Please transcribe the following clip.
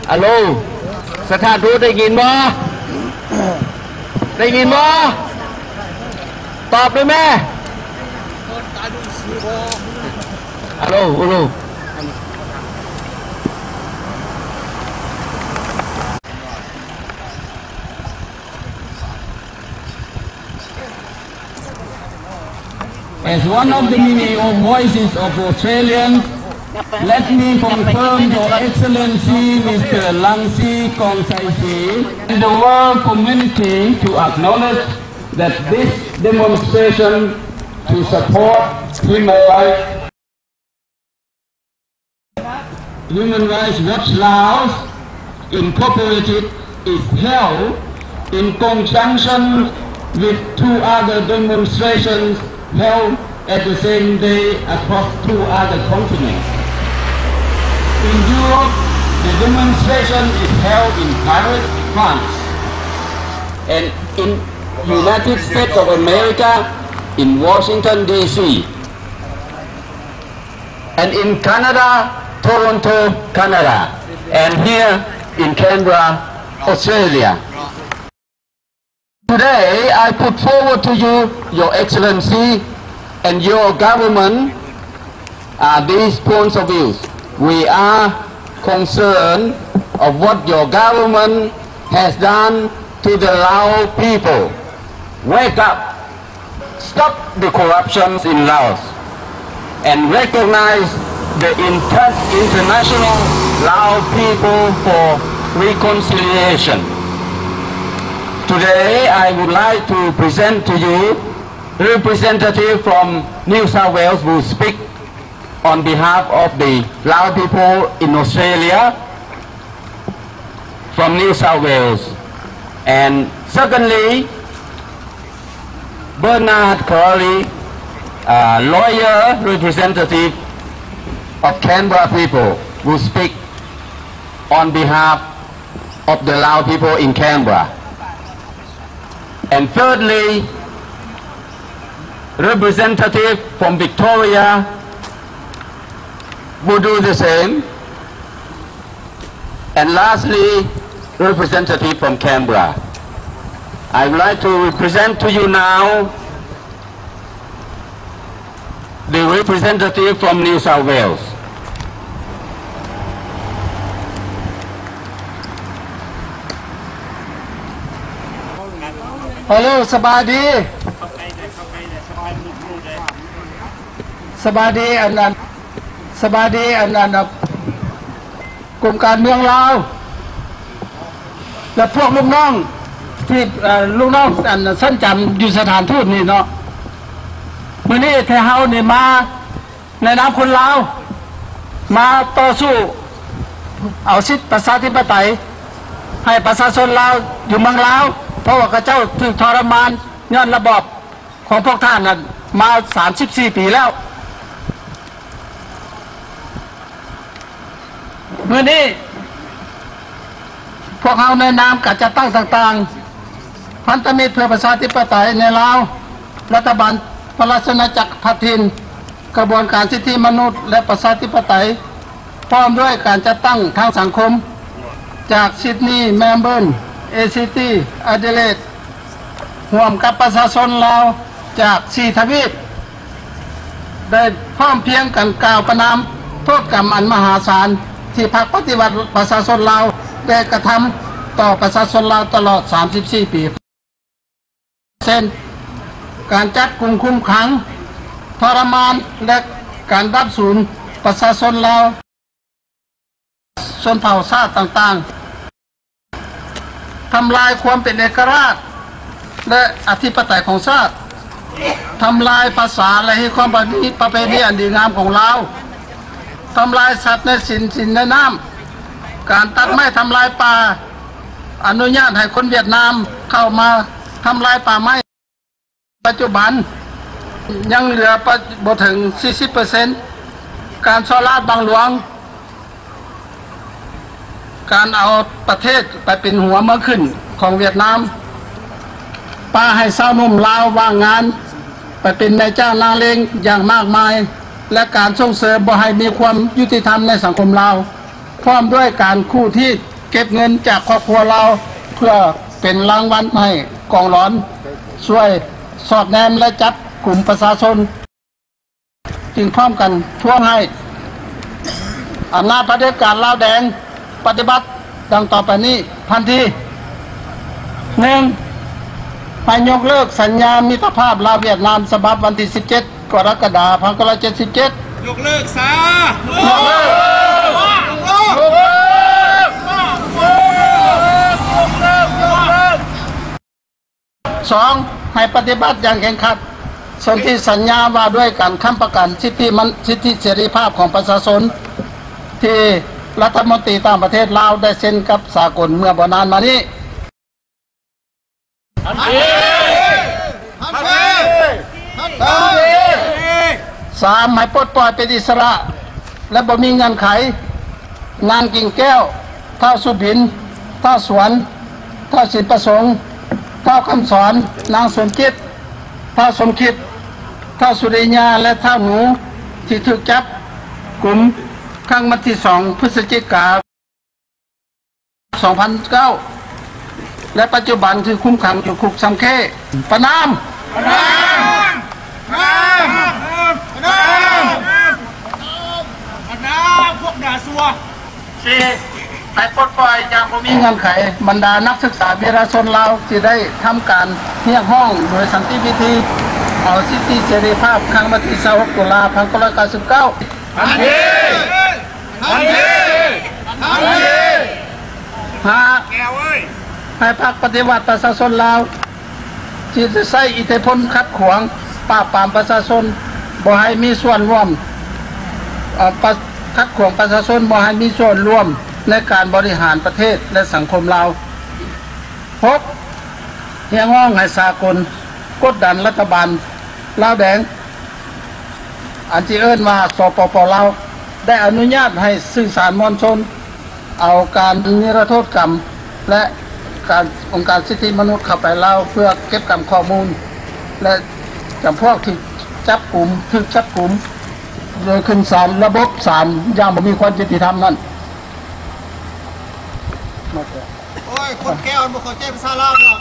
ອາໂລ ສະຖານທູດໄດ້ຍິນບໍ່? ໄດ້ຍິນບໍ່? ຕອບໄດ້ແມ? ອາໂລ ອາໂລ. As one of the many voices of Australians, let me confirm Your Excellency Mister Langsi Kongsaisi and the world community to acknowledge that this demonstration to support human rights Human Rights Watch Laos Incorporated is held in conjunction with two other demonstrations held at the same day across two other continents. In Europe, the demonstration is held in Paris, France, and in United States of America, in Washington, D C, and in Canada, Toronto, Canada, and here in Canberra, Australia. Today, I put forward to you, Your Excellency, and your government, uh, these points of views. We are concerned of what your government has done to the Lao people. Wake up! Stop the corruptions in Laos and recognize the inter-, international Lao people for reconciliation. Today, I would like to present to you representative from New South Wales who speak on behalf of the Lao people in Australia. From New South Wales. And secondly, Bernard Crowley, uh, lawyer representative of Canberra people, will speak on behalf of the Lao people in Canberra. And thirdly, representative from Victoria will do the same. And lastly, representative from Canberra. I would like to present to you now the representative from New South Wales. ຮາໂລ ສະບາຍດີ ສະບາຍດີ ອັນນັ້ນ ສະບາຍດີ ອັນນັ້ນ ກົມການເມືອງລາວ ແລະ ພວກລູກນ້ອງທີ່ ເອີ ລູກນ້ອງ ອັນ ສັນຈຳຢູ່ສະຖານທູດນີ້ເນາະ. ມື້ນີ້ແທ້ເຮົານີ້ມາໃນນາມຄົນລາວ ມາຕໍ່ສູ້ເອົາສິດປະຊາທິປະໄຕໃຫ້ປະຊາຊົນລາວຢູ່ເມືອງລາວ ເພາະວ່າເຂົາເຈົ້າຖືກທໍລະມານຍ້ອນລະບອບ ຂອງພວກທ່ານນັ້ນມາສາມສິບສີ່ປີແລ້ວ. ມື້ນີ້ພວກເຮົາໃນນາມການຈັດຕັ້ງຕ່າງໆ ພັນທະມິດເພື່ອປະຊາທິປະໄຕໃນລາວ, ລັດຖະບານພະລາຊະອານາຈັກຣພັດຖິ່ນ, ຂະບວນການສິດທິມະນຸດ ແລະ ປະຊາທິປະໄຕ, ພ້ອມດ້ວຍການຈັດຕັ້ງທາງສັງຄົມຈາກຊິດນີ, ແມລເບີນ, ເອຊີຕີ, ອາດີເລດ ຮ່ວມກັບປະຊາຊົນລາວຈາກສີ່ທະວີບ ໄດ້ພ້ອມພຽງກັນກ່າວປະນາມໂທດກຳອັນມະຫາສານທີ່ພັກປະຕິວັດປະຊາຊົນລາວໄດ້ກະທຳຕໍ່ປະຊາຊົນລາວຕະຫຼອດສາມສິບສີ່ປີ. ເຊັ່ນ ການຈັບກຸມຄຸມຂັງ, ທໍລະມານ ແລະ ການດັບສູນປະຊາຊົນລາວ ຊົນເຜົ່າຊາດຕ່າງໆ, ທຳລາຍຄວາມເປັນເອກະລາດ ແລະ ອະທິປະໄຕຂອງຊາດ, ທຳລາຍພາສາ ແລະ ຮີດຄອງປະເພນີ ປະເພນີອັນດີງາມຂອງລາວ, ທຳລາຍສັດໃນສິນ ສິນໃນນ້ຳ, ການຕັດໄມ້ທຳລາຍປ່າ, ອະນຸຍາດໃຫ້ຄົນຫວຽດນາມເຂົ້າມາທຳລາຍປ່າໄມ້. ປັດຈຸບັນຍັງເຫຼືອປະ ບໍ່ເຖິງສີ່ສິບເປີເຊັນ ການສໍ້ລາດບັງຫຼວງ, ການເອົາປະເທດໄປເປັນຫົວເມືອງຂຶ້ນຂອງຫວຽດນາມ, ປ່າໃຫ້ຊາວໜຸ່ມລາວວ່າງງານໄປເປັນນາຍຈ້າງນາງເລງຢ່າງມາກມາຍ ແລະ ການສົ່ງເສີມບໍ່ໃຫ້ມີຄວາມຍຸຕິທຳໃນສັງຄົມລາວ, ພ້ອມດ້ວຍການຂູດຮີດ ເກັບເງິນຈາກຄອບຄົວລາວ ເພື່ອເປັນລາງວັນໃຫ້ກອງຫຼອນ ຊ່ວຍສອດແນມ ແລະ ຈັບກຸມປະຊາຊົນ. ຈຶ່ງພ້ອມກັນທວງໃຫ້ອຳນາດຜະເດັດການລາວແດງປະຕິບັດດັ່ງຕໍ່ໄປນີ້ທັນທີ. ໜຶ່ງ ໃຫ້ຍົກເລີກສັນຍາມິດຕະພາບລາວຫວຽດນາມ ສະບັບວັນທີສິບເຈັດ ກໍລະກະດາ ພັນເກົ້າຮ້ອຍເຈັດສິບເຈັດ. ຍົກເລີກຊະ! ຍົກເລີກ! ຍົກເລີກ! ສອງ ໃຫ້ປະຕິບັດຢ່າງເຄັ່ງຄັດສົນທິສັນຍາວ່າດ້ວຍການຄ້ຳປະກັນສິດທິມັນ ສິດທິເສລີພາບຂອງປະຊາຊົນ ທີ່ລັດຖະມົນຕີຕ່າງປະເທດລາວໄດ້ເຊັນກັບສາກົນເມື່ອບໍ່ນານມານີ້. ສາມ ໃຫ້ປົດປ່ອຍເປັນອິດສະຫຼະ ແລະ ບໍ່ມີເງື່ອນໄຂ ນາງກິ່ງແກ້ວ, ທ້າວສຸບິນ, ທ້າວສວນ, ທ້າວສິນປະສົງ, ທ້າວຄຳສອນ, ນາງສົມຈິດ, ທ້າວສົມຄິດ, ທ້າວສຸລິຍາ ແລະ ທ້າວໜູ ທີ່ຖືກຈັບກຸມຄັ້ງວັນທີສອງ ພຶສຈິກາ ສອງພັນເກົ້າ ແລະ ປັດຈຸບັນຖືກຄຸມຂັງຢູ່ຄຸກຊຳເຄ້. ປະນາມ! ປະນາມ! ປະນາມ! ປະນາມ! ປະນາມພວກໜ້າຊົ່ວ! ສີ່ ໃຫ້ປົດປ່ອຍຢ່າງບໍ່ມີເງື່ອນໄຂບັນດານັກສຶກສາວິທະຍາຊົນລາວ ທີ່ໄດ້ທຳການຮຽກຮ້ອງໂດຍສັນຕິວິທີ ເອົາສິດທິເສລີພາບ ຄັ້ງວັນທີຊາວຫົກ ຕຸລາ ພັນເກົ້າຮ້ອຍເກົ້າສິບເກົ້າ. ທັນທີ! ທັນທີ! ທັນທີ! ຫ້າ ໃຫ້ພັກປະຕິວັດປະຊາຊົນລາວ ທີ່ຈະໃຊ້ອິດທິພົນຂັດຂວາງ ປາບປາມປະຊາຊົນ ບໍ່ໃຫ້ມີສ່ວນຮ່ວມ ເອີ ປະ ຂັດຂວາງປະຊາຊົນບໍ່ໃຫ້ມີສ່ວນຮ່ວມໃນການບໍລິຫານປະເທດ ແລະ ສັງຄົມລາວ. ຫົກ ຮຽກຮ້ອງໃຫ້ສາກົນກົດດັນລັດຖະບານລາວແດງ ອັນທີ່ເອີ້ນວ່າ ສປປ ລາວ ໄດ້ອະນຸຍາດໃຫ້ສື່ສານມວນຊົນ ເອົາການນິລະໂທດກຳ ແລະ ການ ອົງການສິດທິມະນຸດເຂົ້າໄປລາວ ເພື່ອເກັບກຳຂໍ້ມູນ ແລະ ຈຳພວກທີ່ຈັບກຸມ ຖືກຈັບກຸມ ໂດຍຂຶ້ນສານລະບົບສານຢ່າງບໍ່ມີຄວາມຍຸຕິທຳນັ້ນ. ໂອ້ຍ ຄົນແກ້ວມັນບໍ່ເຂົ້າໃຈພາສາລາວດອກ.